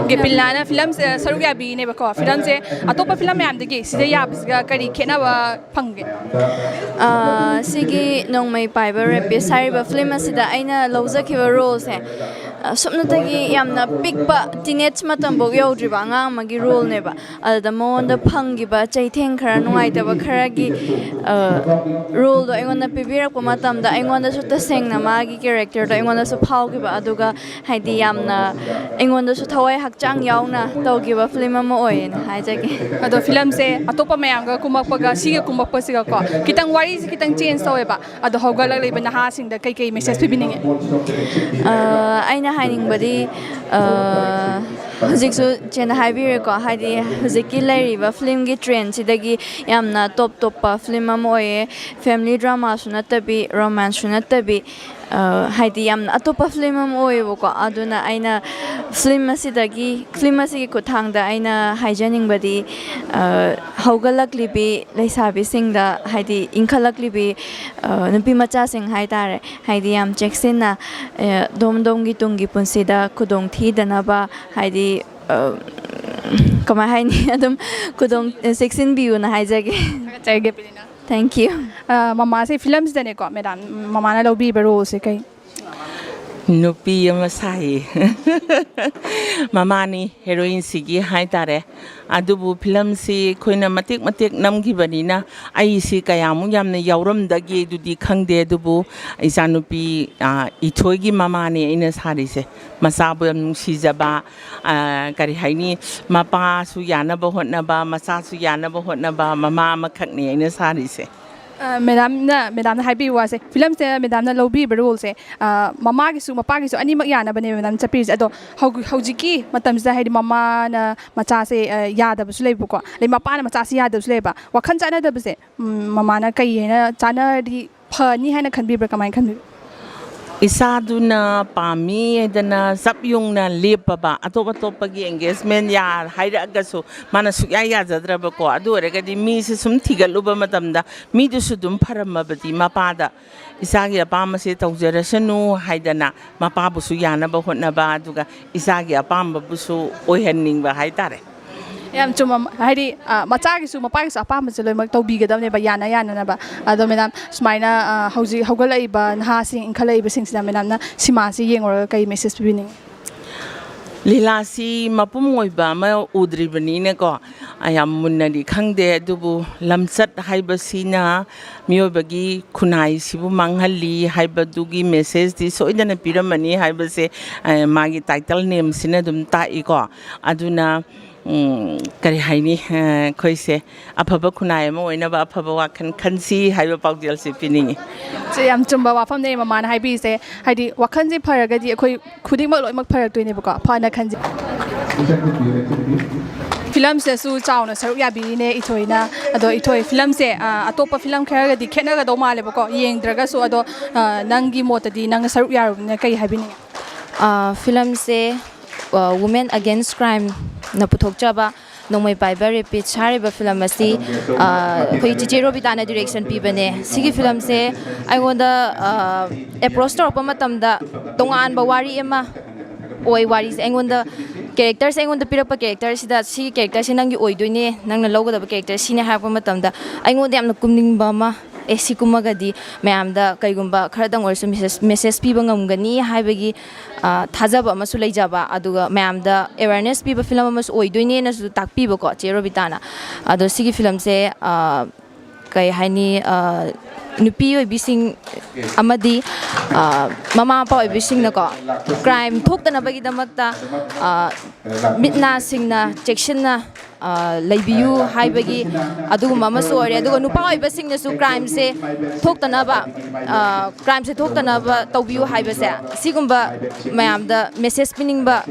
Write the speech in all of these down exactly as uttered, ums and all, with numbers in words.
ꯒꯦꯄꯤꯂꯤꯅꯥꯅ ꯐꯤꯂꯝꯁꯦ ꯁꯔꯨꯛ ꯌꯥꯕꯤꯅꯦꯕꯀꯣ꯫ ꯐꯤꯂꯝꯁꯦ ꯑꯇꯣꯞꯄ ꯐꯤꯂꯝ ꯃꯌꯥꯝꯗꯒꯤ ꯁꯤꯗ ꯌꯥꯕꯁꯤꯒ ꯀꯔꯤ ꯈꯦꯠꯅꯕ ꯐꯪꯒꯦ? ꯑ, ꯁꯤꯒꯤ ꯅꯣꯡꯃꯩ ꯄꯥꯏꯕ ꯔꯦꯄꯤꯁ ꯍꯥꯏꯔꯤꯕ ꯐꯤꯂꯝ ꯑꯁꯤꯗ ꯑꯩꯅ ꯂꯧꯖꯈꯤꯕ ꯔꯣꯜꯁꯦ, ꯑ, ꯁꯨꯞꯅꯇꯒꯤ ꯌꯥꯝꯅ ꯄꯤꯛꯄ, ꯇꯤꯅꯦꯖ ꯃꯇꯝꯐꯥꯎ ꯌꯧꯗ꯭ꯔꯤꯕ ꯑꯉꯥꯡ ꯑꯃꯒꯤ ꯔꯣꯜꯅꯦꯕ꯫ ꯑꯗꯨꯗ ꯃꯉꯣꯟꯗ ꯐꯪꯈꯤꯕ ꯆꯩꯊꯦꯡ ꯈꯔ, ꯅꯨꯡꯉꯥꯏꯇꯕ ꯈꯔꯒꯤ, ꯑ, ꯔꯣꯜꯗꯣ ꯑꯩꯉꯣꯟꯗ ꯄꯤꯕꯤꯔꯛꯄ ꯃꯇꯝꯗ ꯑꯩꯉꯣꯟꯗꯁꯨ ꯇꯁꯦꯡꯅ ꯃꯥꯒꯤ ꯀꯦꯔꯦꯛꯇꯔꯗꯣ ꯑꯩꯉꯣꯟꯗꯁꯨ ꯐꯥꯎꯈꯤꯕ, ꯑꯗꯨꯒ ꯍꯥꯏꯗꯤ ꯌꯥꯝꯅ ꯑꯩꯉꯣꯟꯗꯁꯨ ꯊꯋꯥꯏ ꯍꯛꯆꯥꯡ ꯌꯥꯎꯅ ꯇꯧꯈꯤꯕ ꯐꯤꯂꯝ ꯑꯃ ꯑꯣꯏꯌꯦꯅ ꯍꯥꯏꯖꯒꯦ꯫ ꯑꯗꯣ ꯐꯤꯂꯝꯁꯦ ꯑꯇꯣꯞꯄ ꯃꯌꯥꯝꯒ ꯀꯨꯝꯃꯛꯄꯒ ꯁꯤꯒ ꯀꯨꯝꯃꯛꯄꯁꯤꯒꯀꯣ, ꯈꯤꯇꯪ ꯋꯥꯔꯤꯁꯦ ꯈꯤꯇꯪ ꯆꯦꯟꯖ ꯇꯧꯋꯦꯕ꯫ ꯑꯗꯣ ꯍꯧꯒꯠꯂꯛꯂꯤꯕ ꯅꯍꯥꯁꯤꯡꯗ ꯀꯩꯀꯩ ꯃꯦꯁꯦꯖ ꯄꯤꯕꯤꯅꯤꯡꯉꯤ? ꯑ, ꯑꯩꯅ ꯍꯥꯏꯅꯤꯡꯕꯗꯤ, ꯑ, ꯍꯧꯖꯤꯛꯁꯨ ꯆꯦꯅ ꯍꯥꯏꯕꯤꯔꯦꯀꯣ, ꯍꯥꯏꯗꯤ ꯍꯧꯖꯤꯛꯀꯤ ꯂꯩꯔꯤꯕ ꯐꯤꯂꯝꯒꯤ ꯇ꯭ꯔꯦꯟꯁꯤꯗꯒꯤ ꯌꯥꯝꯅ ꯇꯣꯞ ꯇꯣꯞꯄ ꯐꯤꯂꯝ ꯑꯃ ꯑꯣꯏꯌꯦ꯫ ꯐꯦꯃꯤꯂꯤ ꯗ꯭ꯔꯃꯥꯁꯨ ꯅꯠꯇꯕꯤ, ꯔꯣꯃꯥꯟꯁꯁꯨ ꯅꯠꯇꯕꯤ, ꯑ, ꯍꯥꯏꯗꯤ ꯌꯥꯝꯅ ꯑꯇꯣꯞꯄ ꯐꯤꯂꯝ ꯑꯃ ꯑꯣꯏꯌꯦꯕꯀꯣ꯫ ꯑꯗꯨꯅ ꯑꯩꯅ ꯐꯤꯂꯝ ꯑꯁꯤꯗꯒꯤ, ꯐꯤꯂꯝ ꯑꯁꯤꯒꯤ ꯈꯨꯠꯊꯥꯡꯗ ꯑꯩꯅ ꯍꯥꯏꯖꯅꯤꯡꯕꯗꯤ, ꯑ, ꯍꯧꯒꯠꯂꯛꯂꯤꯕꯤ ꯂꯩꯁꯥꯕꯤꯁꯤꯡꯗ, ꯍꯥꯏꯗꯤ ꯏꯟꯈꯠꯂꯛꯂꯤꯕꯤ, ꯑ, ꯅꯨꯄꯤ ꯃꯆꯥꯁꯤꯡ ꯍꯥꯏꯇꯥꯔꯦ, ꯍꯥꯏꯗꯤ ꯌꯥꯝ ꯆꯦꯛꯁꯤꯟꯅ, ꯑ, ꯑꯗꯣꯝ ꯑꯗꯣꯝꯒꯤ ꯇꯨꯡꯒꯤ ꯄꯨꯟꯁꯤꯗ ꯈꯨꯗꯣꯡ ꯊꯤꯗꯅꯕ, ꯍꯥꯏꯗꯤ, ꯑ, ꯀꯃꯥꯏ ꯍꯥꯏꯅꯤ, ꯑꯗꯨꯝ ꯈꯨꯗꯣꯡ ꯆꯦꯛꯁꯤꯟꯕꯤꯌꯨꯅ ꯍꯥꯏꯖꯒꯦ꯫ ꯊꯥꯒꯠꯆꯔꯤ, ꯒꯦꯄꯤꯂꯤꯅꯥ꯫ Thank you. ꯑ, ꯃꯃꯥꯁꯦ ꯐꯤꯂꯝꯁꯤꯗꯅꯦꯀꯣ, ꯃꯦꯗꯥꯝ, ꯃꯃꯥꯅ ꯂꯧꯕꯤꯕ ꯔꯣꯜꯁꯦ ꯀꯩ? ꯅꯨꯄꯤ ꯑꯃ ꯁꯥꯏꯌꯦ꯫ ꯃꯃꯥꯅꯤ ꯍꯦꯔꯣꯏꯟꯁꯤꯒꯤ ꯍꯥꯏꯇꯥꯔꯦ꯫ ꯑꯗꯨꯕꯨ ꯐꯤꯂꯝꯁꯤ ꯑꯩꯈꯣꯏꯅ ꯃꯇꯦꯛ ꯃꯇꯦꯛ ꯅꯝꯈꯤꯕꯅꯤꯅ ꯑꯩꯁꯤ ꯀꯌꯥꯃꯨꯛ ꯌꯥꯝꯅ ꯌꯥꯎꯔꯝꯗꯒꯦ ꯑꯗꯨꯗꯤ ꯈꯪꯗꯦ, ꯑꯗꯨꯕꯨ ꯏꯆꯥꯅꯨꯄꯤ, ꯑ, ꯏꯊꯣꯏꯒꯤ ꯃꯃꯥꯅꯦ ꯑꯩꯅ ꯁꯥꯔꯤꯁꯦ꯫ ꯃꯆꯥꯕꯨ ꯌꯥꯝ ꯅꯨꯡꯁꯤꯖꯕ, ꯑ, ꯀꯔꯤ ꯍꯥꯏꯅꯤ, ꯃꯄꯥꯁꯨ ꯌꯥꯅꯕ ꯍꯣꯠꯅꯕ, ꯃꯆꯥꯁꯨ ꯌꯥꯅꯕ ꯍꯣꯠꯅꯕ ꯃꯃꯥ ꯑꯃꯈꯛꯅꯦ ꯑꯩꯅ ꯁꯥꯔꯤꯁꯦ꯫ ꯑ, ꯃꯦꯗꯥꯝꯅ, ꯃꯦꯗꯥꯝꯅ ꯍꯥꯏꯕꯤꯌꯨ ꯋꯥꯁꯦ, ꯐꯤꯂꯝꯁꯦ ꯃꯦꯗꯥꯝꯅ ꯂꯧꯕꯤꯕ ꯔꯣꯜꯁꯦ, ꯑ, ꯃꯃꯥꯒꯤꯁꯨ ꯃꯄꯥꯒꯤꯁꯨ ꯑꯅꯤꯃꯛ ꯌꯥꯅꯕꯅꯦꯕ ꯃꯦꯗꯥꯝ ꯆꯠꯄꯤꯔꯤꯁꯦ꯫ ꯑꯗꯣ ꯍꯧ-, ꯍꯧꯖꯤꯛꯀꯤ ꯃꯇꯝꯁꯤꯗ ꯍꯥꯏꯗꯤ ꯃꯃꯥꯅ ꯃꯆꯥꯁꯦ, ꯑ, ꯌꯥꯗꯕꯁꯨ ꯂꯩꯕꯀꯣ, ꯑꯗꯩ ꯃꯄꯥꯅ ꯃꯆꯥꯁꯦ ꯌꯥꯗꯕꯁꯨ ꯂꯩꯕ꯫ ꯋꯥꯈꯜ ꯆꯥꯟꯅꯗꯕꯁꯦ, ꯎꯝ, ꯃꯃꯥꯅ ꯀꯩ ꯍꯥꯏꯅ ꯆꯥꯟꯅꯔꯗꯤ ꯐꯅꯤ ꯍꯥꯏꯅ ꯈꯟꯕꯤꯕ꯭ꯔꯥ? ꯀꯃꯥꯏꯅ ꯈꯟꯕꯤꯕ꯭ꯔꯥ? ꯏꯆꯥꯗꯨꯅ ꯄꯥꯝꯃꯤ ꯍꯥꯏꯗꯅ ꯆꯞ ꯌꯨꯡꯅ ꯂꯦꯞꯄꯕ, ꯑꯇꯣꯞ ꯑꯇꯣꯞꯄꯒꯤ ꯑꯦꯡꯒꯦꯖꯃꯦꯟ ꯌꯥ ꯍꯥꯏꯔꯛꯑꯒꯁꯨ ꯃꯥꯅ ꯁꯨꯛꯌꯥ ꯌꯥꯖꯗ꯭ꯔꯕꯀꯣ꯫ ꯑꯗꯨ ꯑꯣꯏꯔꯒꯗꯤ ꯃꯤꯁꯦ ꯁꯨꯝ ꯊꯤꯒꯠꯂꯨꯕ ꯃꯇꯝꯗ ꯃꯤꯗꯨꯁꯨ ꯑꯗꯨꯝ ꯐꯔꯝꯃꯕꯗꯤ ꯃꯄꯥꯗ ꯏꯆꯥꯒꯤ ꯑꯄꯥꯝꯕꯁꯦ ꯇꯧꯖꯔꯁꯅꯨ ꯍꯥꯏꯗꯅ ꯃꯄꯥꯕꯨꯁꯨ ꯌꯥꯅꯕ ꯍꯣꯠꯅꯕ, ꯑꯗꯨꯒ ꯏꯆꯥꯒꯤ ꯑꯄꯥꯝꯕꯕꯨꯁꯨ ꯑꯣꯏꯍꯟꯅꯤꯡꯕ ꯍꯥꯏꯇꯥꯔꯦ꯫ ꯌꯥꯝ ꯆꯨꯝꯕ, ꯍꯥꯏꯗꯤ, ꯑ, ꯃꯆꯥꯒꯤꯁꯨ ꯃꯄꯥꯒꯤꯁꯨ ꯑꯄꯥꯝꯕꯁꯦ ꯂꯣꯏꯅꯃꯛ ꯇꯧꯕꯤꯒꯗꯕꯅꯦꯕ, ꯌꯥꯅ ꯌꯥꯅꯅꯕ꯫ ꯑꯗꯣ ꯃꯦꯗꯥꯝ, ꯁꯨꯃꯥꯏꯅ, ꯑ, ꯍꯧꯖꯤꯛ ꯍꯧꯒꯠꯂꯛꯏꯕ ꯅꯍꯥꯁꯤꯡ, ꯏꯟꯈꯠꯂꯛꯏꯕꯁꯤꯡꯁꯤꯗ ꯃꯦꯗꯥꯝꯅ ꯁꯤꯃꯥꯁꯤ ꯌꯦꯡꯉꯨꯔꯒ ꯀꯩ ꯃꯦꯁꯦꯖ ꯄꯤꯕꯤꯅꯤꯡꯉꯤ? ꯂꯤꯂꯥꯁꯤ ꯃꯄꯨꯝ ꯑꯣꯏꯕ ꯑꯃ ꯎꯗ꯭ꯔꯤꯕꯅꯤꯅꯀꯣ, ꯑ, ꯌꯥꯝ ꯃꯨꯟꯅꯗꯤ ꯈꯪꯗꯦ꯫ ꯑꯗꯨꯕꯨ ꯂꯝꯆꯠ ꯍꯥꯏꯕꯁꯤꯅ ꯃꯤꯑꯣꯏꯕꯒꯤ ꯈꯨꯟꯅꯥꯏꯁꯤꯕꯨ ꯃꯥꯡꯍꯜꯂꯤ ꯍꯥꯏꯕꯗꯨꯒꯤ ꯃꯦꯁꯦꯖꯇꯤ ꯁꯣꯏꯗꯅ ꯄꯤꯔꯝꯃꯅꯤ ꯍꯥꯏꯕꯁꯦ, ꯑ, ꯃꯥꯒꯤ ꯇꯥꯏꯇꯜ ꯅꯦꯝꯁꯤꯅ ꯑꯗꯨꯝ ꯇꯥꯛꯏꯀꯣ꯫ ꯑꯗꯨꯅ, ꯎꯝ, ꯀꯔꯤ ꯍꯥꯏꯅꯤ, ꯑ, ꯑꯩꯈꯣꯏꯁꯦ ꯑꯐꯕ ꯈꯨꯟꯅꯥꯏ ꯑꯃ ꯑꯣꯏꯅꯕ ꯑꯐꯕ ꯋꯥꯈꯜ ꯈꯟꯁꯤ ꯍꯥꯏꯕ ꯄꯥꯎꯖꯦꯜꯁꯤ ꯄꯤꯅꯤꯡꯉꯤ꯫ ꯁꯤ ꯌꯥꯝ ꯆꯨꯝꯕ ꯋꯥꯐꯝꯅꯦ ꯃꯃꯥꯅ ꯍꯥꯏꯕꯤꯔꯤꯁꯦ꯫ ꯍꯥꯏꯗꯤ, ꯋꯥꯈꯜꯁꯦ ꯐꯔꯒꯗꯤ ꯑꯩꯈꯣꯏ ꯈꯨꯗꯤꯡꯃꯛ ꯂꯣꯏꯅꯃꯛ ꯐꯔꯛꯇꯣꯏꯅꯦꯕꯀꯣ, ꯐꯅ ꯈꯟꯖꯩ꯫ ꯐꯤꯂꯝꯁꯤꯗꯁꯨ ꯆꯥꯎꯅ ꯁꯔꯨꯛ ꯌꯥꯕꯤꯔꯤꯅꯦ ꯏꯊꯣꯏꯅ꯫ ꯑꯗꯣ ꯏꯊꯣꯏ, ꯐꯤꯂꯝꯁꯦ, ꯑ, ꯑꯇꯣꯞꯄ ꯐꯤꯂꯝ ꯈꯔꯒꯗꯤ ꯈꯦꯠꯅꯒꯗꯧ ꯃꯥꯜꯂꯦꯕꯀꯣ, ꯌꯦꯡꯗ꯭ꯔꯒꯁꯨ꯫ ꯑꯗꯣ, ꯑ, ꯅꯪꯒꯤ ꯃꯣꯠꯇꯗꯤ ꯅꯪꯅ ꯁꯔꯨꯛ ꯌꯥꯔꯨꯕꯅꯤꯅ ꯀꯔꯤ ꯍꯥꯏꯕꯤꯅꯤꯡꯉꯤ? ꯑ, ꯐꯤꯂꯝꯁꯦ, ꯑ, Women Against Crime ꯅ ꯄꯨꯊꯣꯛꯆꯕ ꯅꯣꯡꯃꯩ ꯄꯥꯏꯕ ꯔꯦꯄꯤꯁ ꯍꯥꯏꯔꯤꯕ ꯐꯤꯂꯝ ꯑꯁꯤ, ꯑ, ꯑꯩꯈꯣꯏ ꯆꯤꯆꯦ ꯔꯣꯕꯤꯇꯥꯅ ꯗꯤꯔꯦꯛꯁꯟ ꯄꯤꯕꯅꯦ꯫ ꯁꯤꯒꯤ ꯐꯤꯂꯝꯁꯦ ꯑꯩꯉꯣꯟꯗ, ꯑ, ꯑꯦꯄ꯭ꯔꯣꯁ ꯇꯧꯔꯛꯄ ꯃꯇꯝꯗ ꯇꯣꯉꯥꯟꯕ ꯋꯥꯔꯤ ꯑꯃ ꯑꯣꯏ꯫ ꯋꯥꯔꯤꯁꯦ ꯑꯩꯉꯣꯟꯗ, ꯀꯦꯔꯦꯛꯇꯔꯁꯦ ꯑꯩꯉꯣꯟꯗ ꯄꯤꯔꯛꯄ, ꯀꯦꯔꯦꯛꯇꯔꯁꯤꯗ ꯁꯤꯒꯤ ꯀꯦꯔꯦꯛꯇꯔꯁꯦ ꯅꯪꯒꯤ ꯑꯣꯏꯗꯣꯏꯅꯦ, ꯅꯪꯅ ꯂꯧꯒꯗꯕ ꯀꯦꯔꯦꯛꯇꯔ ꯁꯤꯅꯦ ꯍꯥꯏꯔꯛꯄ ꯃꯇꯝꯗ ꯑꯩꯉꯣꯟꯗ ꯌꯥꯝꯅ ꯀꯨꯝꯅꯤꯡꯕ ꯑꯃ, ꯑꯦ, ꯁꯤ ꯀꯨꯝꯃꯒꯗꯤ ꯃꯌꯥꯝꯗ ꯀꯩꯒꯨꯝꯕ ꯈꯔꯗꯪ ꯑꯣꯏꯔꯁꯨ ꯃꯦꯁꯦꯖ, ꯃꯦꯁꯦꯖ ꯄꯤꯕ ꯉꯝꯒꯅꯤ ꯍꯥꯏꯕꯒꯤ, ꯑ, ꯊꯥꯖꯕ ꯑꯃꯁꯨ ꯂꯩꯖꯕ, ꯑꯗꯨꯒ ꯃꯌꯥꯝꯗ ꯑꯦꯋꯥꯔꯅꯦꯁ ꯄꯤꯕ ꯐꯤꯂꯝ ꯑꯃꯁꯨ ꯑꯣꯏꯗꯣꯏꯅꯦꯅꯁꯨ ꯇꯥꯛꯄꯤꯕꯀꯣ ꯆꯦ ꯔꯣꯕꯤꯇꯥꯅ꯫ ꯑꯗꯣ ꯁꯤꯒꯤ ꯐꯤꯂꯝꯁꯦ, ꯑ, ꯀꯩ ꯍꯥꯏꯅꯤ, ꯑ, ꯅꯨꯄꯤ ꯑꯣꯏꯕꯤꯁꯤꯡ ꯑꯃꯗꯤ, ꯑ, ꯃꯃꯥ ꯃꯄꯥ ꯑꯣꯏꯕꯤꯁꯤꯡꯅꯀꯣ ꯀ꯭ꯔꯥꯏꯝ ꯊꯣꯛꯇꯅꯕꯒꯤꯗꯃꯛꯇ, ꯑ, ꯃꯤꯠ ꯅꯥ ꯁꯤꯡꯅ ꯆꯦꯛꯁꯤꯟꯅ, ꯑ, ꯂꯩꯕꯤꯌꯨ ꯍꯥꯏꯕꯒꯤ ꯑꯗꯨꯒꯨꯝꯕ ꯑꯃꯁꯨ ꯑꯣꯏꯔꯦ꯫ ꯑꯗꯨꯒ ꯅꯨꯄꯥ ꯑꯣꯏꯕꯁꯤꯡꯅꯁꯨ ꯀ꯭ꯔꯥꯏꯝꯁꯦ ꯊꯣꯛꯇꯅꯕ, ꯑ, ꯀ꯭ꯔꯥꯏꯝꯁꯦ ꯊꯣꯛꯇꯅꯕ ꯇꯧꯕꯤꯌꯨ ꯍꯥꯏꯕꯁꯦ, ꯁꯤꯒꯨꯝꯕ ꯃꯌꯥꯝꯗ ꯃꯦꯁꯦꯖ ꯄꯤꯅꯤꯡꯕ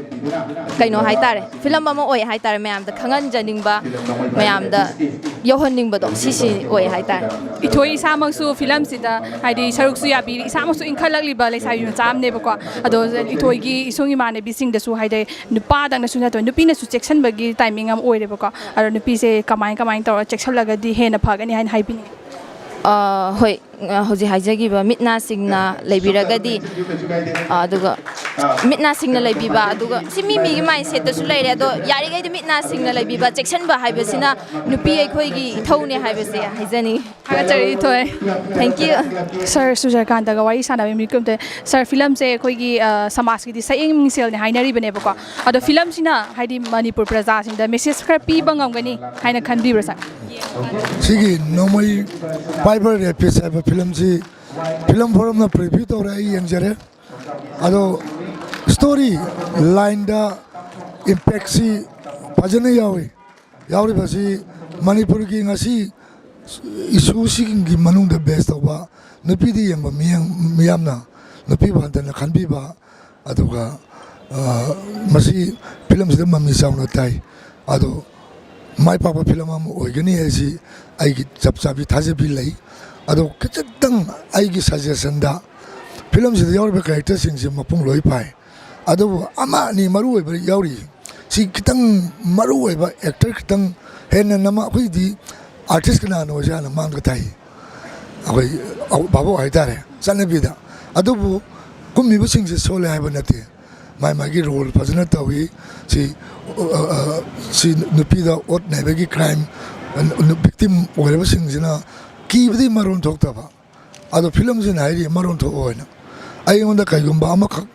ꯀꯩꯅꯣ ꯍꯥꯏꯇꯥꯔꯦ, ꯐꯤꯂꯝ ꯑꯃ ꯑꯣꯏ ꯍꯥꯏꯇꯥꯔꯦ꯫ ꯃꯌꯥꯝꯗ ꯈꯪꯍꯟꯖꯅꯤꯡꯕ, ꯃꯌꯥꯝꯗ ꯌꯧꯍꯟꯅꯤꯡꯕꯗꯣ ꯁꯤꯁꯤ ꯑꯣꯏ ꯍꯥꯏꯇꯥꯔꯦ꯫ ꯏꯊꯣꯏ ꯏꯁꯥꯃꯛꯁꯨ ꯐꯤꯂꯝꯁꯤꯗ ꯍꯥꯏꯗꯤ ꯁꯔꯨꯛꯁꯨ ꯌꯥꯕꯤꯔꯤ, ꯏꯁꯥꯃꯛꯁꯨ ꯏꯟꯈꯠꯂꯛꯂꯤꯕ ꯂꯩꯁꯥꯕꯤ ꯃꯆꯥ ꯑꯃꯅꯦꯕꯀꯣ꯫ ꯑꯗꯣ ꯏꯊꯣꯏꯒꯤ ꯏꯁꯨꯡ ꯏꯃꯥꯟꯅꯕꯤꯁꯤꯡꯗꯁꯨ ꯍꯥꯏꯗꯤ ꯅꯨꯄꯥꯗꯪꯅꯁꯨ ꯅꯠꯇꯕ ꯅꯨꯄꯤꯅꯁꯨ ꯆꯦꯛꯁꯤꯟꯕꯒꯤ ꯇꯥꯏꯃꯤꯡ ꯑꯃ ꯑꯣꯏꯔꯦꯕꯀꯣ꯫ ꯑꯗꯣ ꯅꯨꯄꯤꯁꯦ ꯀꯃꯥꯏ ꯀꯃꯥꯏꯅ ꯇꯧꯔꯒ ꯆꯦꯛꯁꯤꯜꯂꯒꯗꯤ ꯍꯦꯟꯅ ꯐꯒꯅꯤ ꯍꯥꯏꯅ ꯍꯥꯏꯕꯤꯅꯤꯡꯉꯤ? ꯑ, ꯍꯣꯏ, ꯑ, ꯍꯧꯖꯤꯛ ꯍꯥꯏꯖꯈꯤꯕ ꯃꯤꯠ ꯅꯥ ꯁꯤꯡꯅ ꯂꯩꯕꯤꯔꯒꯗꯤ, ꯑ, ꯑꯗꯨꯒ ꯃꯤꯠ ꯅꯥ ꯁꯤꯡꯅ ꯂꯩꯕꯤꯕ, ꯑꯗꯨꯒ ꯁꯤ ꯃꯤ ꯃꯤꯒꯤ ꯃꯥꯏꯟ ꯁꯦꯠꯇꯁꯨ ꯂꯩꯔꯦ꯫ ꯑꯗꯣ ꯌꯥꯔꯤꯈꯩꯗꯤ ꯃꯤꯠ ꯅꯥ ꯁꯤꯡꯅ ꯂꯩꯕꯤꯕ, ꯆꯦꯛꯁꯤꯟꯕ ꯍꯥꯏꯕꯁꯤꯅ ꯅꯨꯄꯤ ꯑꯩꯈꯣꯏꯒꯤ ꯏꯊꯧꯅꯦ ꯍꯥꯏꯕꯁꯦ ꯍꯥꯏꯖꯅꯤꯡꯉꯤ꯫ ꯊꯥꯒꯠꯆꯔꯤ ꯏꯊꯣꯏ꯫ Thank you꯫ ꯁꯥꯔ ꯁꯨꯖꯔꯀꯥꯟꯇꯒ ꯋꯥꯔꯤ ꯁꯥꯟꯅꯕꯒꯤ ꯃꯤꯀꯨꯞꯇ, ꯁꯥꯔ, ꯐꯤꯂꯝꯁꯦ ꯑꯩꯈꯣꯏꯒꯤ, ꯑ, ꯁꯃꯥꯖꯀꯤꯗꯤ ꯁꯛꯌꯦꯡ ꯃꯤꯡꯁꯦꯜꯅꯤ ꯍꯥꯏꯅꯔꯤꯕꯅꯦꯕꯀꯣ꯫ ꯑꯗꯣ ꯐꯤꯂꯝꯁꯤꯅ ꯍꯥꯏꯗꯤ ꯃꯅꯤꯄꯨꯔ ꯄ꯭ꯔꯖꯥꯁꯤꯡꯗ ꯃꯦꯁꯦꯖ ꯈꯔ ꯄꯤꯕ ꯉꯝꯒꯅꯤ ꯍꯥꯏꯅ ꯈꯟꯕꯤꯕ꯭ꯔꯥ, ꯁꯥꯔ? ꯁꯤꯒꯤ ꯅꯣꯡꯃꯩ ꯄꯥꯏꯕ ꯔꯦꯄꯤꯁ ꯍꯥꯏꯕ ꯐꯤꯂꯝꯁꯤ ꯐꯤꯂꯝ ꯐꯣꯔꯝꯅ ꯄ꯭ꯔꯤꯚ꯭ꯌꯨ ꯇꯧꯔꯦ, ꯑꯩ ꯌꯦꯡꯖꯔꯦ꯫ ꯑꯗꯣ ꯁ꯭ꯇꯣꯔꯤ ꯂꯥꯏꯟꯗ ꯏꯝꯄꯦꯛꯁꯤ ꯐꯖꯅ ꯌꯥꯎꯏ꯫ ꯌꯥꯎꯔꯤꯕꯁꯤ ꯃꯅꯤꯄꯨꯔꯒꯤ ꯉꯁꯤ ꯏꯁꯨꯁꯤꯡꯒꯤ ꯃꯅꯨꯡꯗ ꯕꯦꯁ ꯇꯧꯕ, ꯅꯨꯄꯤꯗ ꯌꯦꯡꯕ ꯃꯤꯌꯥꯝ, ꯃꯤꯌꯥꯝꯅ ꯅꯨꯄꯤꯕꯨ ꯍꯟꯊꯅ ꯈꯟꯕꯤꯕ, ꯑꯗꯨꯒ, ꯑ, ꯃꯁꯤ ꯐꯤꯂꯝꯁꯤꯗ ꯃꯃꯤ ꯆꯥꯎꯅ ꯇꯥꯏ꯫ ꯑꯗꯣ ꯃꯥꯏ ꯄꯥꯛꯄ ꯐꯤꯂꯝ ꯑꯃ ꯑꯣꯏꯒꯅꯤ ꯍꯥꯏꯁꯤ ꯑꯩꯒꯤ ꯆꯞ ꯆꯥꯕꯤ ꯊꯥꯖꯕꯤ ꯂꯩ꯫ ꯑꯗꯣ ꯈꯤꯇꯪ ꯑꯩꯒꯤ ꯁꯖꯦꯁꯟꯗ ꯐꯤꯂꯝꯁꯤꯗ ꯌꯥꯎꯔꯤꯕ ꯀꯦꯔꯦꯛꯇꯔꯁꯤꯡꯁꯦ ꯃꯄꯨꯡ ꯂꯣꯏ ꯐꯥꯏ꯫ ꯑꯗꯨꯕꯨ ꯑꯃ ꯑꯅꯤ ꯃꯔꯨ ꯑꯣꯏꯕ ꯌꯥꯎꯔꯤ꯫ ꯁꯤ ꯈꯤꯇꯪ ꯃꯔꯨ ꯑꯣꯏꯕ ꯑꯦꯛꯇꯔ ꯈꯤꯇꯪ ꯍꯦꯟꯅ ꯅꯝꯃ, ꯑꯩꯈꯣꯏꯗꯤ ꯑꯥꯔꯇꯤꯁ ꯀꯅꯥꯅꯣ ꯍꯥꯏꯁꯦ ꯍꯥꯟꯅ ꯃꯥꯡꯗ ꯊꯥꯏ꯫ ꯑꯩꯈꯣꯏ ꯚꯥꯕꯣꯛ ꯍꯥꯏꯇꯥꯔꯦ, ꯆꯠꯅꯕꯤꯗ꯫ ꯑꯗꯨꯕꯨ ꯀꯨꯝꯃꯤꯕꯁꯤꯡꯁꯦ ꯁꯣꯜꯂꯦ ꯍꯥꯏꯕ ꯅꯠꯇꯦ, ꯃꯥꯏ ꯃꯥꯒꯤ ꯔꯣꯜ ꯐꯖꯅ ꯇꯧꯏ꯫ ꯁꯤ, ꯑ, ꯑ, ꯁꯤ ꯅꯨꯄꯤꯗ ꯑꯣꯠ ꯅꯩꯕꯒꯤ ꯀ꯭ꯔꯥꯏꯝ, ꯚꯤꯛꯇꯤꯝ ꯑꯣꯏꯔꯕꯁꯤꯡꯁꯤꯅ ꯀꯤꯕꯗꯤ ꯃꯔꯣꯟ ꯊꯣꯛꯇꯕ꯫ ꯑꯗꯣ ꯐꯤꯂꯝꯁꯤꯅ ꯍꯥꯏꯔꯤ ꯃꯔꯣꯟ ꯊꯣꯛꯑꯣ ꯍꯥꯏꯅ꯫ ꯑꯩꯉꯣꯟꯗ ꯀꯩꯒꯨꯝꯕ ꯑꯃꯈꯛ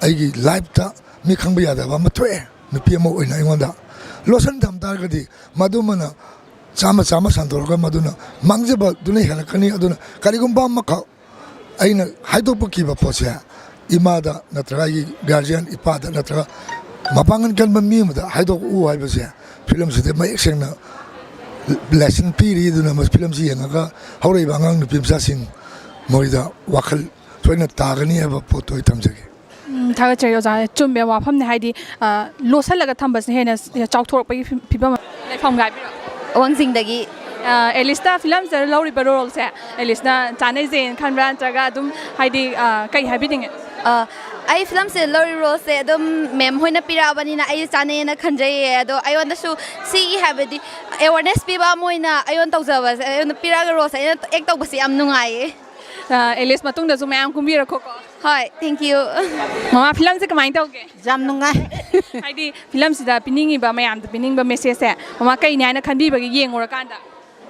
ꯑꯩꯒꯤ ꯂꯥꯏꯐꯇ ꯃꯤ ꯈꯪꯕ ꯌꯥꯗꯕ ꯑꯃ ꯊꯣꯛꯑꯦ, ꯅꯨꯄꯤ ꯑꯃ ꯑꯣꯏꯅ ꯑꯩꯉꯣꯟꯗ ꯂꯣꯁꯟ ꯊꯝ ꯇꯥꯔꯒꯗꯤ ꯃꯗꯨꯃꯅ ꯆꯥꯝꯃ ꯆꯥꯝꯃ ꯁꯟꯗꯣꯛꯑꯒ ꯃꯗꯨꯅ ꯃꯥꯡꯖꯕꯗꯨꯅ ꯍꯦꯜꯂꯛꯀꯅꯤ꯫ ꯑꯗꯨꯅ ꯀꯔꯤꯒꯨꯝꯕ ꯑꯃꯈꯛ ꯑꯩꯅ ꯍꯥꯏꯗꯣꯛꯄ ꯀꯤꯕ ꯄꯣꯠꯁꯦ ꯏꯃꯥꯗ ꯅꯠꯇ꯭ꯔꯒ ꯑꯩꯒꯤ ꯒꯥꯔꯖꯤꯌꯟ ꯏꯄꯥꯗ ꯅꯠꯇ꯭ꯔꯒ ꯃꯄꯥꯡꯒꯜ ꯀꯟꯕ ꯃꯤ ꯑꯃꯗ ꯍꯥꯏꯗꯣꯛꯎ ꯍꯥꯏꯕꯁꯦ ꯐꯤꯂꯝꯁꯤꯗ ꯃꯌꯦꯛ ꯁꯦꯡꯅ ꯂꯦꯁꯟ ꯄꯤꯔꯤ꯫ ꯑꯗꯨꯅ ꯃꯁꯤ ꯐꯤꯂꯝꯁꯤ ꯌꯦꯡꯉꯒ ꯍꯧꯔꯛꯏꯕ ꯑꯉꯥꯡ ꯅꯨꯄꯤ ꯃꯆꯥꯁꯤꯡ ꯃꯣꯏꯗ ꯋꯥꯈꯜ ꯁꯣꯏꯅ ꯇꯥꯒꯅꯤ ꯍꯥꯏꯕ ꯄꯣꯠꯇꯣ ꯑꯩ ꯊꯝꯖꯒꯦ꯫ ꯎꯝ, ꯊꯥꯒꯠꯆꯔꯤ ꯑꯣꯖꯥ꯫ ꯆꯨꯝꯃꯦ, ꯋꯥꯐꯝꯅꯦ꯫ ꯍꯥꯏꯗꯤ, ꯑ, ꯂꯣꯠꯁꯤꯜꯂꯒ ꯊꯝꯕꯁꯤꯅ ꯍꯦꯟꯅ ꯆꯥꯎꯊꯣꯔꯛꯄꯒꯤ ꯐꯤ-, ꯐꯤꯕꯝ ꯑꯃ ꯂꯩꯐꯝꯒ ꯍꯥꯏꯕꯤꯔꯛꯑꯣ꯫ ꯋꯥꯡꯖꯤꯡꯗꯒꯤ꯫ ꯑꯦꯂꯤꯁꯇ ꯐꯤꯂꯝꯁꯤꯗ ꯂꯧꯔꯤꯕ ꯔꯣꯜꯁꯦ ꯑꯦꯂꯤꯁꯅ ꯆꯥꯟꯅꯖꯩꯅ ꯈꯟꯕ꯭ꯔꯥ, ꯅꯠꯇ꯭ꯔꯒ ꯑꯗꯨꯝ, ꯍꯥꯏꯗꯤ, ꯑ, ꯀꯩ ꯍꯥꯏꯕꯤꯅꯤꯡꯉꯤ? ꯑ, ꯑꯩ ꯐꯤꯂꯝꯁꯦ ꯂꯧꯔꯤ ꯔꯣꯜꯁꯦ ꯑꯗꯨꯝ ꯃꯦꯝ ꯍꯣꯏꯅ ꯄꯤꯔꯛꯑꯕꯅꯤꯅ ꯑꯩ ꯆꯥꯅꯩꯌꯦꯅ ꯈꯟꯖꯩꯌꯦ꯫ ꯑꯗꯣ ꯑꯩꯉꯣꯟꯗꯁꯨ ꯁꯤꯒꯤ, ꯍꯥꯏꯕꯗꯤ, ꯑꯦꯋꯥꯔꯅꯦꯁ ꯄꯤꯕ ꯑꯃ ꯑꯣꯏꯅ ꯑꯩꯉꯣꯟꯗ ꯇꯧꯖꯕꯁꯦ, ꯑꯩꯉꯣꯟꯗ ꯄꯤꯔꯛꯑꯒ ꯔꯣꯜꯁꯦ ꯑꯩꯅ ꯑꯦꯛ ꯇꯧꯕꯁꯦ ꯌꯥꯝ ꯅꯨꯡꯉꯥꯏꯌꯦ꯫ ꯑ, ꯑꯦꯂꯤꯁ ꯃꯇꯨꯡꯗꯁꯨ ꯃꯌꯥꯝ ꯀꯨꯝꯕꯤꯔꯛꯈꯣꯀꯣ꯫ ꯍꯣꯏ, thank you꯫ ꯃꯃꯥ, ꯐꯤꯂꯝꯁꯦ ꯀꯃꯥꯏꯅ ꯇꯧꯒꯦ? ꯌꯥꯝ ꯅꯨꯡꯉꯥꯏ꯫ ꯍꯥꯏꯗꯤ, ꯐꯤꯂꯝꯁꯤꯗ ꯄꯤꯅꯤꯡꯉꯤꯕ, ꯃꯌꯥꯝꯗ ꯄꯤꯅꯤꯡꯕ ꯃꯦꯁꯦꯖꯁꯦ ꯃꯃꯥ ꯀꯩꯅꯤ ꯍꯥꯏꯅ ꯈꯟꯕꯤꯕꯒꯦ ꯌꯦꯡꯉꯨꯔꯀꯥꯟꯗ?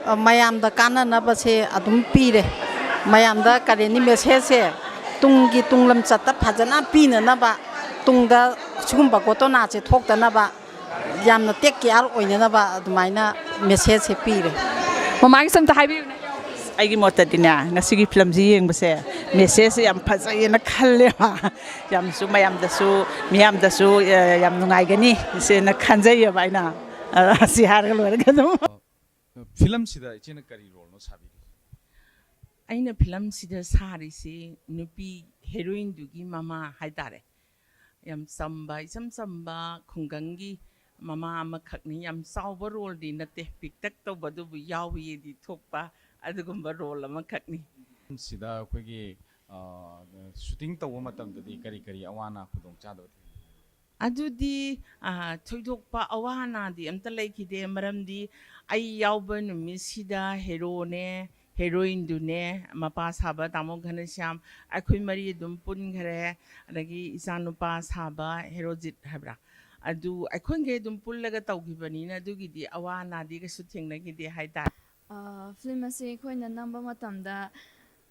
ꯑ, ꯃꯌꯥꯝꯗ ꯀꯥꯟꯅꯅꯕꯁꯦ ꯑꯗꯨꯝ ꯄꯤꯔꯦ꯫ ꯃꯌꯥꯝꯗ ꯀꯔꯦꯟꯅꯤ ꯃꯦꯁꯦꯖꯁꯦ ꯇꯨꯡꯒꯤ ꯇꯨꯡ ꯂꯝꯆꯠꯇ ꯐꯖꯅ ꯄꯤꯅꯅꯕ, ꯇꯨꯡꯗ ꯁꯤꯒꯨꯝꯕ ꯒꯣꯇꯣꯅꯥꯁꯦ ꯊꯣꯛꯇꯅꯕ, ꯌꯥꯝꯅ ꯇꯦꯛ ꯀꯤꯌꯥꯔ ꯑꯣꯏꯅꯅꯕ ꯑꯗꯨꯃꯥꯏꯅ ꯃꯦꯁꯦꯖꯁꯦ ꯄꯤꯔꯦ꯫ ꯃꯃꯥꯒꯤꯁꯨ ꯑꯝꯇ ꯍꯥꯏꯕꯤꯌꯨꯅꯦ꯫ ꯑꯩꯒꯤ ꯃꯣꯠꯇꯗꯤꯅꯦ, ꯉꯁꯤꯒꯤ ꯐꯤꯂꯝꯁꯤ ꯌꯦꯡꯕꯁꯦ ꯃꯦꯁꯦꯖꯁꯦ ꯌꯥꯝ ꯐꯖꯩꯌꯦꯅ ꯈꯜꯂꯦꯕ꯫ ꯌꯥꯝꯁꯨ ꯃꯌꯥꯝꯗꯁꯨ, ꯃꯤꯌꯥꯝꯗꯁꯨ, ꯑ, ꯌꯥꯝ ꯅꯨꯡꯉꯥꯏꯒꯅꯤ ꯁꯦꯅ ꯈꯟꯖꯩꯌꯦꯕ ꯑꯩꯅ꯫ ꯑ, ꯑꯁꯤ ꯍꯥꯏꯔꯒ ꯂꯣꯏꯔꯒ ꯑꯗꯨꯝ꯫ ꯐꯤꯂꯝꯁꯤꯗ ꯏꯆꯦꯅ ꯀꯔꯤ ꯔꯣꯜꯅꯣ ꯁꯥꯕꯤꯔꯤꯁꯦ? ꯑꯩꯅ ꯐꯤꯂꯝꯁꯤꯗ ꯁꯥꯔꯤꯁꯤ ꯅꯨꯄꯤ ꯍꯦꯔꯣꯏꯟꯗꯨꯒꯤ ꯃꯃꯥ ꯍꯥꯏꯇꯥꯔꯦ꯫ ꯌꯥꯝ ꯆꯝꯕ, ꯏꯆꯝ ꯆꯝꯕ ꯈꯨꯡꯒꯪꯒꯤ ꯃꯃꯥ ꯑꯃꯈꯛꯅꯤ꯫ ꯌꯥꯝ ꯆꯥꯎꯕ ꯔꯣꯜꯗꯤ ꯅꯠꯇꯦ, ꯄꯤꯛꯇꯛ ꯇꯧꯕ ꯑꯗꯨꯕꯨ ꯌꯥꯎꯏꯗꯤ ꯊꯣꯛꯄ ꯑꯗꯨꯒꯨꯝꯕ ꯔꯣꯜ ꯑꯃꯈꯛꯅꯤ꯫ ꯐꯤꯂꯝꯁꯤꯗ ꯑꯩꯈꯣꯏꯒꯤ, ꯑ, ꯁꯨꯇꯤꯡ ꯇꯧꯕ ꯃꯇꯝꯗꯗꯤ ꯀꯔꯤ ꯀꯔꯤ ꯑꯋꯥ ꯑꯅꯥ ꯈꯨꯗꯣꯡꯆꯥꯗꯕ ꯊꯦꯡꯅꯈꯤ? ꯑꯗꯨꯗꯤ, ꯑ, ꯊꯣꯏꯗꯣꯛꯄ ꯑꯋꯥ ꯑꯅꯥꯗꯤ ꯑꯝꯇ ꯂꯩꯈꯤꯗꯦ, ꯃꯔꯝꯗꯤ ꯑꯩ ꯌꯥꯎꯕ ꯅꯨꯃꯤꯠꯁꯤꯗ ꯍꯦꯔꯣꯅꯦ, ꯍꯦꯔꯣꯏꯟꯗꯨꯅꯦ, ꯃꯄꯥ ꯁꯥꯕ ꯇꯥꯃꯣ ꯘꯅꯁ꯭ꯌꯥꯝ, ꯑꯩꯈꯣꯏ ꯃꯔꯤ ꯑꯗꯨꯝ ꯄꯨꯟꯈ꯭ꯔꯦ꯫ ꯑꯗꯒꯤ ꯏꯆꯥꯅꯨꯄꯥ ꯁꯥꯕ ꯍꯦꯔꯣꯖꯤꯠ ꯍꯥꯏꯕ꯭ꯔꯥ, ꯑꯗꯨ ꯑꯩꯈꯣꯏꯈꯩ ꯑꯗꯨꯝ ꯄꯨꯜꯂꯒ ꯇꯧꯈꯤꯕꯅꯤꯅ ꯑꯗꯨꯒꯤꯗꯤ ꯑꯋꯥ ꯑꯅꯥꯗꯤ ꯀꯩꯁꯨ ꯊꯦꯡꯅꯈꯤꯗꯦ ꯍꯥꯏꯇꯥꯔꯦ꯫ ꯐꯤꯂꯝ ꯑꯁꯤ ꯑꯩꯈꯣꯏꯅ ꯅꯝꯕ ꯃꯇꯝꯗ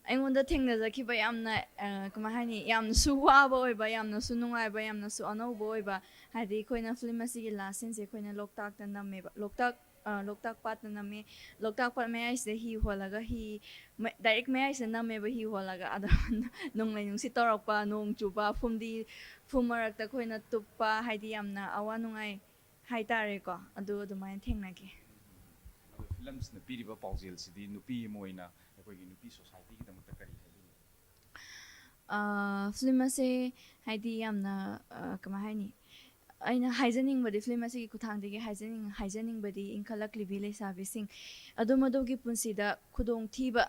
ꯑꯩꯉꯣꯟꯗ ꯊꯦꯡꯅꯖꯈꯤꯕ ꯌꯥꯝꯅ, ꯑ, ꯀꯃꯥꯏ ꯍꯥꯏꯅꯤ, ꯌꯥꯝꯅꯁꯨ ꯋꯥꯕ ꯑꯣꯏꯕ, ꯌꯥꯝꯅꯁꯨ ꯅꯨꯡꯉꯥꯏꯕ, ꯌꯥꯝꯅꯁꯨ ꯑꯅꯧꯕ ꯑꯣꯏꯕ, ꯍꯥꯏꯗꯤ ꯑꯩꯈꯣꯏꯅ ꯐꯤꯂꯝ ꯑꯁꯤꯒꯤ ꯂꯥꯁ ꯁꯤꯟꯁꯦ ꯑꯩꯈꯣꯏꯅ ꯂꯣꯛꯇꯥꯛꯇ ꯅꯝꯃꯦꯕ꯫ ꯂꯣꯛꯇꯥꯛ, ꯑ, ꯂꯣꯛꯇꯥꯛ ꯄꯥꯠꯇ ꯅꯝꯃꯦ꯫ ꯂꯣꯛꯇꯥꯛ ꯄꯥꯠ ꯃꯌꯥꯏꯁꯤꯗ ꯍꯤ ꯍꯣꯜꯂꯒ, ꯍꯤ ꯃ-, ꯗꯥꯏꯔꯦꯛ ꯃꯌꯥꯏꯁꯤꯗ ꯅꯝꯃꯦꯕ ꯍꯤ ꯍꯣꯜꯂꯒ꯫ ꯑꯗꯣ ꯅꯣꯡꯂꯩ ꯅꯨꯡꯁꯤꯠ ꯇꯧꯔꯛꯄ, ꯅꯣꯡ ꯆꯨꯕ, ꯐꯨꯝꯗꯤ, ꯐꯨꯝ ꯃꯔꯛꯇ ꯑꯩꯈꯣꯏꯅ ꯇꯨꯞꯄ, ꯍꯥꯏꯗꯤ ꯌꯥꯝꯅ ꯑꯋꯥ ꯅꯨꯡꯉꯥꯏ ꯍꯥꯏꯇꯥꯔꯦꯀꯣ, ꯑꯗꯨ ꯑꯗꯨꯃꯥꯏꯅ ꯊꯦꯡꯅꯈꯤ꯫ ꯑꯗꯣ ꯐꯤꯂꯝꯁꯤꯅ ꯄꯤꯔꯤꯕ ꯄꯥꯎꯖꯦꯜꯁꯤꯗꯤ ꯅꯨꯄꯤ ꯑꯃ ꯑꯣꯏꯅ ꯑꯩꯈꯣꯏꯒꯤ ꯅꯨꯄꯤ ꯁꯣꯁꯥꯏꯇꯤꯒꯤꯗꯃꯛꯇ ꯀꯔꯤ ꯍꯥꯏꯕꯤꯅꯤꯡꯉꯤ? ꯑ, ꯐꯤꯂꯝ ꯑꯁꯦ, ꯍꯥꯏꯗꯤ, ꯌꯥꯝꯅ, ꯑ, ꯀꯃꯥꯏ ꯍꯥꯏꯅꯤ, ꯑꯩꯅ ꯍꯥꯏꯖꯅꯤꯡꯕꯗꯤ, ꯐꯤꯂꯝ ꯑꯁꯤꯒꯤ ꯈꯨꯠꯊꯥꯡꯗꯒꯤ ꯍꯥꯏꯖꯅꯤꯡ ꯍꯥꯏꯖꯅꯤꯡꯕꯗꯤ, ꯏꯟꯈꯠꯂꯛꯂꯤꯕꯤ ꯂꯩꯁꯥꯕꯤꯁꯤꯡ, ꯑꯗꯣꯝ ꯑꯗꯣꯝꯒꯤ ꯄꯨꯟꯁꯤꯗ ꯈꯨꯗꯣꯡꯊꯤꯕ,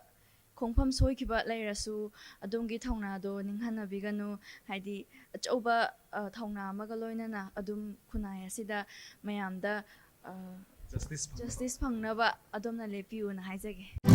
ꯈꯣꯡꯐꯝ ꯁꯣꯏꯈꯤꯕ ꯂꯩꯔꯁꯨ, ꯑꯗꯣꯝꯒꯤ ꯊꯧꯅꯥꯗꯣ ꯅꯤꯡꯍꯟꯅꯕꯤꯒꯅꯨ꯫ ꯍꯥꯏꯗꯤ, ꯑꯆꯧꯕ, ꯑ, ꯊꯧꯅꯥ ꯑꯃꯒ ꯂꯣꯏꯅꯅ ꯑꯗꯨꯝ ꯈꯨꯟꯅꯥꯏ ꯑꯁꯤꯗ ꯃꯌꯥꯝꯗ, ꯑ, ꯖꯁꯇꯤꯁ ꯐꯪꯅꯕ꯫ ꯖꯁꯇꯤꯁ ꯐꯪꯅꯕ ꯑꯗꯣꯝꯅ ꯂꯦꯞꯄꯤꯌꯨꯅ ꯍꯥꯏꯖꯒꯦ꯫